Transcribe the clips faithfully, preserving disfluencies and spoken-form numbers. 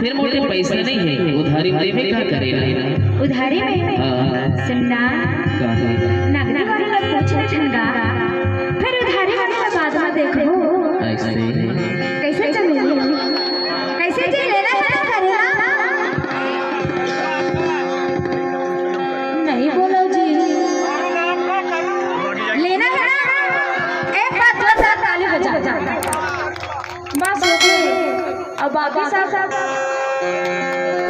मेरे मोर करा पैसा नहीं है, उधारी में देबे का करे ना। उधारी में? हाँ। सुन ना। का है? नगदी वाले ला पूछ लेथन गा, फिर उधारी वाले ला बाद में देखबो। ऐसे? कैसे चली? कैसे जी? लेना है ना, करे ना? नहीं बोलो जी, लेना है ना? एक बात, दो साथ ताली बजा। बस ओके। अब बाकी सब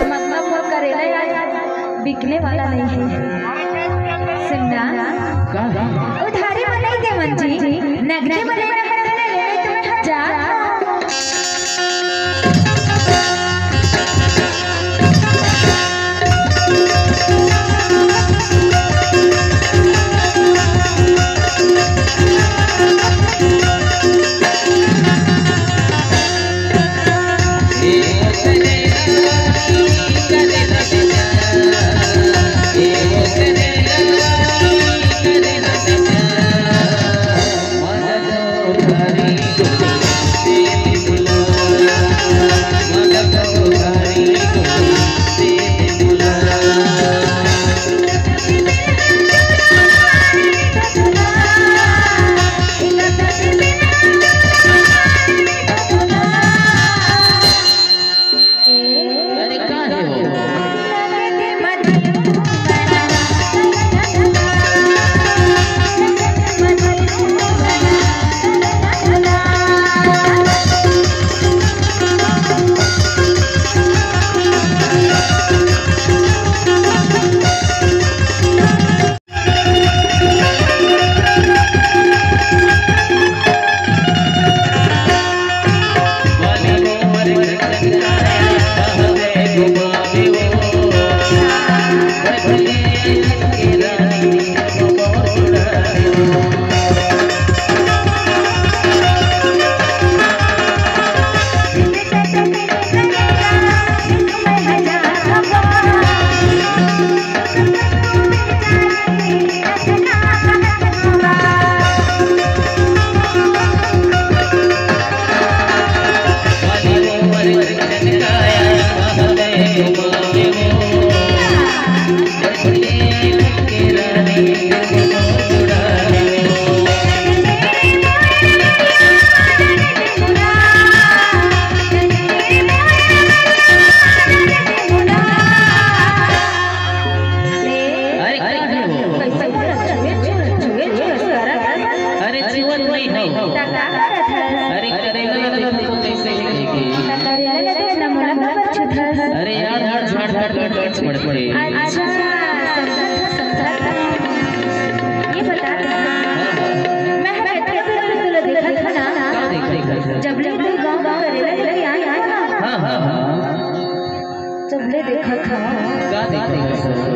मतलब वो करेला यार बिकने वाला नहीं है। सुन ना। का? उधारी में नहीं देवन जी, नगदी में लेना है, ले ले, तुम्हें हजार। अरे का है वो? अरे का है वो? अरे छुअत नहीं है। अरे करेला ला तो कैसे लेके? अरे यार, यार, झाड़ काट काट काट पड़ पड़े। अच्छा, समझा था, समझा था। ये बता, मैं हर अतका बेर ले तोला देखत हंव ना। का देखत हस? जब ले तू गाँव में करेला लेके आए हस ना। हाँ, हाँ, हाँ। जब ले देखत हंव। का देखत हस?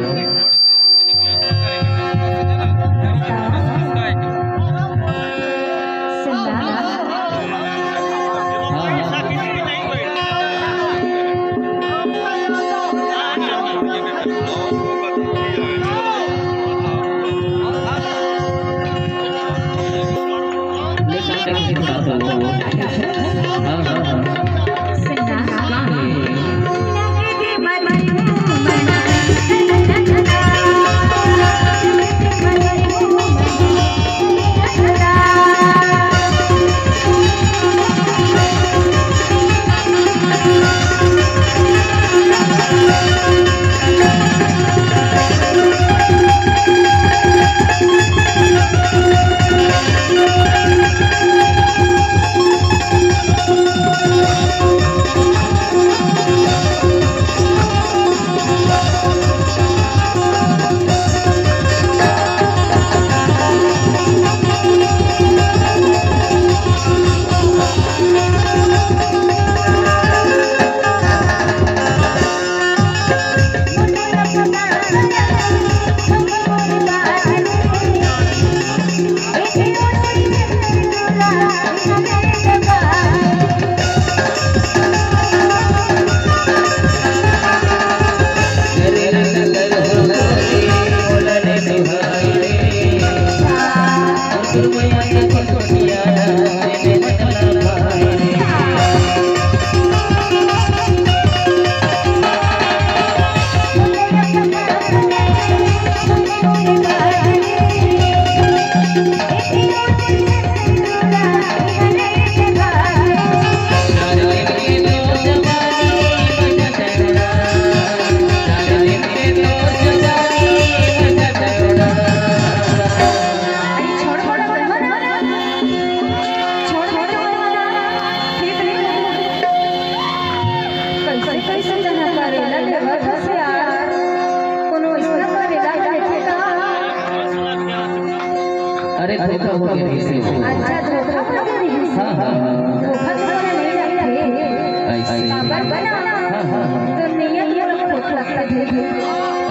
अरे, धोखा हो गया, ऐसे हो। अच्छा, धोखा हो गया, ऐसे। हाँ, हाँ, हाँ। धोखा तो मोला नहीं लगथे। ऐसे। काबर बना? हाँ, हाँ, हाँ। तो नियत मोला खोट लगथे।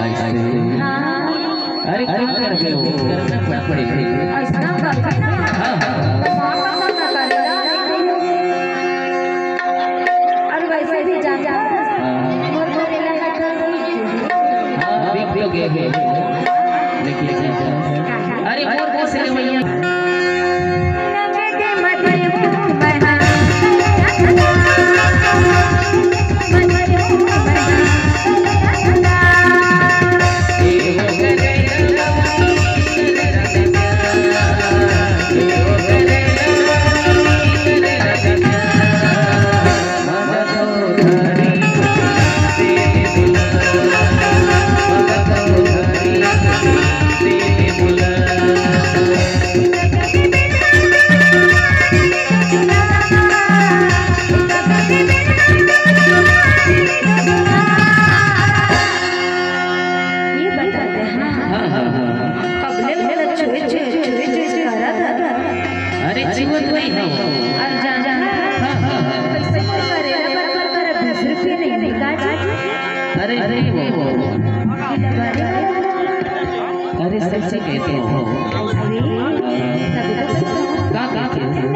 ऐसे। हाँ। अरे, क्या कर रहे हो? करना पड़ पड़ेगा। ऐसा करना। हाँ, हाँ। तो माँ का ना करेगा। और वैसे भी जाता है। हाँ। मोर करेला का तो हाँ, बिक तो गए हैं। लेकिन अरे, मोर कइसे लेवइया? ये बता दे, हाँ, हाँ, हाँ, हाँ। कबले मोला छुए, छुए, छुए, छुए करा था। अरे, छुअत नहीं हो। और जाना है, हाँ, हाँ, हाँ। कैसे कोई करेला पर, पर, पर बीस रुपये नहीं मिलता जी? अरे, अरे, वो, वो। अरे, सच्ची कहते हो। अरे, तभी तो कहते हो। का, का कहते हो?